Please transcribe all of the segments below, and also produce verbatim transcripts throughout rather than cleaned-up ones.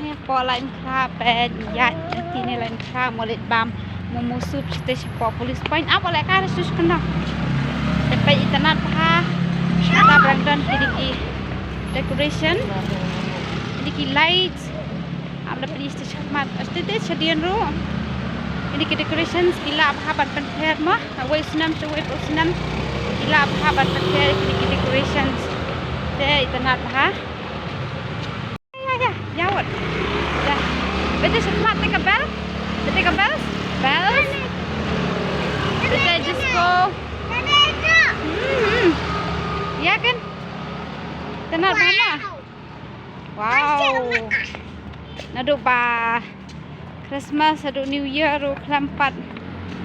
Hapoh Laitumkhrah peit ïaid shatei ne Laitumkhrah, mo leit bam momo soup shatei shapoh police point. Ap, wat leh ka rush rush khyndong. Te peit itynnad bha. Kata ba dang don kine ki decoration, kine ki lights. Ap, da peit shatei shakhmat, shatei te shadien ruh. Kine ki decorations ki lah bha ban pynpher mo. Uwei u snem sha uwei pat u snem ki lah bha ban pynpher kine ki decorations. Te itynnad bha. Ya, ya, ya, wat. Ya. Bete shakhmat te ka bell. Bete ka bell. Bells. Bete disco. Hmm. Ya kan? Itynnad bha mo. Wow. Naduh ba Christmas haduh New Year ruh khlem pat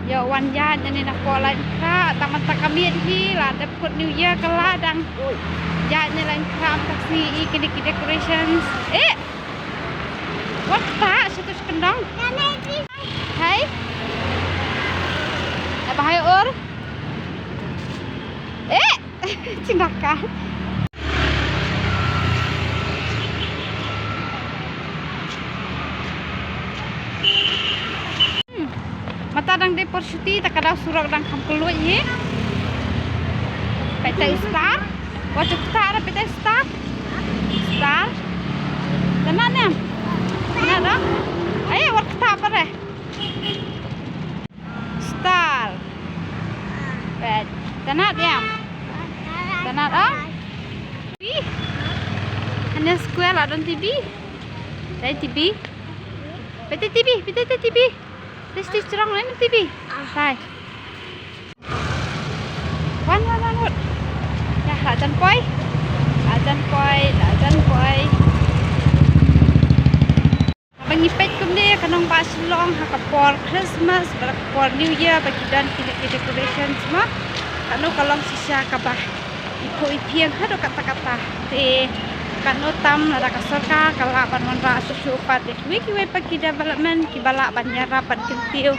ïa wan ïaid ne napoh Laitumkhrah, tang mynta ka miet hi la dep kut New Year ka la dang ïaid ne Laitumkhrah, mynta ka sngi i kine ki decorations. Eh! Wat ta sha tu sha kyndong. Hai. Apa hai or? Eh! Cinta ka. Hmm. Mynta dang dei por shuti, ta ka daw surok dang kham kylluid hi. Peit tai u star. Wat u kata re, peit tai u star. Star. Tena ne? Tena dong. Ai, wat kata apa re? Star. Peit. Tena diam. Tena dong. Pi. Hanya square la don T V. Dai T V. Peit tai T V, peit tai T V. Peit tai strong lain T V. Hai. Wan, wan, wan, wan. Ïa, la jan poi. La jan poi, la jan poi. Haba ngi peit kumne ka nongbah Shillong ha ka por Christmas bad ka por New Year ba ki don kine ki decorations mo. Kano ka long shisha kaba i khuid i phieng haduh katta katta. Te kano tam lada ka sorkar ka lah ban wanrah shuh shuh pat ïa kiwei kiwei pat ki development kiba lah ban ïarap ban kyntiew.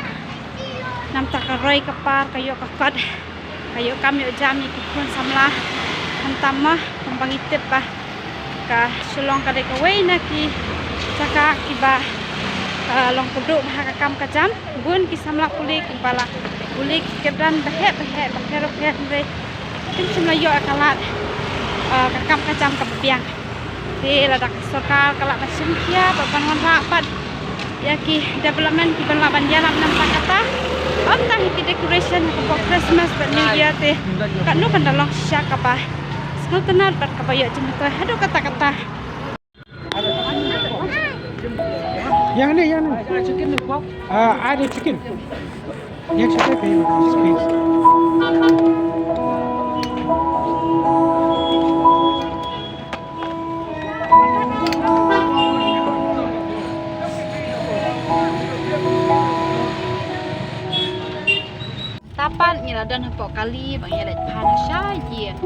Namar ka roi ka par ka ïoh ka kot, ka ïoh kam ïoh jam ïa ki khun samla. Khamtam mo, kumba ngi tip ba ka Shillong ka dei kawei na ki jaka kiba, eh, long kyrduh bha ha ka kam ka jam. Bun ki samla pule kiba la pule ki kyrdan ba heh ba heh, ba pher ba pher, hynrei kim shym la ïoh ïa ka lad, eh, ka kam ka jam kaba biang. Te lada ka sorkar ka lah ban shim khia bad ban wanrah pat ïa ki development kiban lah ban ïarap namar kata. Ym tang ïa ki decoration ha ka por Christmas bad New Year te kano kan da long shisha kaba sngewtynnat bad kaba ïoh jingmyntoi haduh katta katta. Ïa kane, ïa kane. Ah, ada chicken. Ïa chicken, please, please. Tapan ngi la don hapoh kali ba ngi leit phan sha ïing.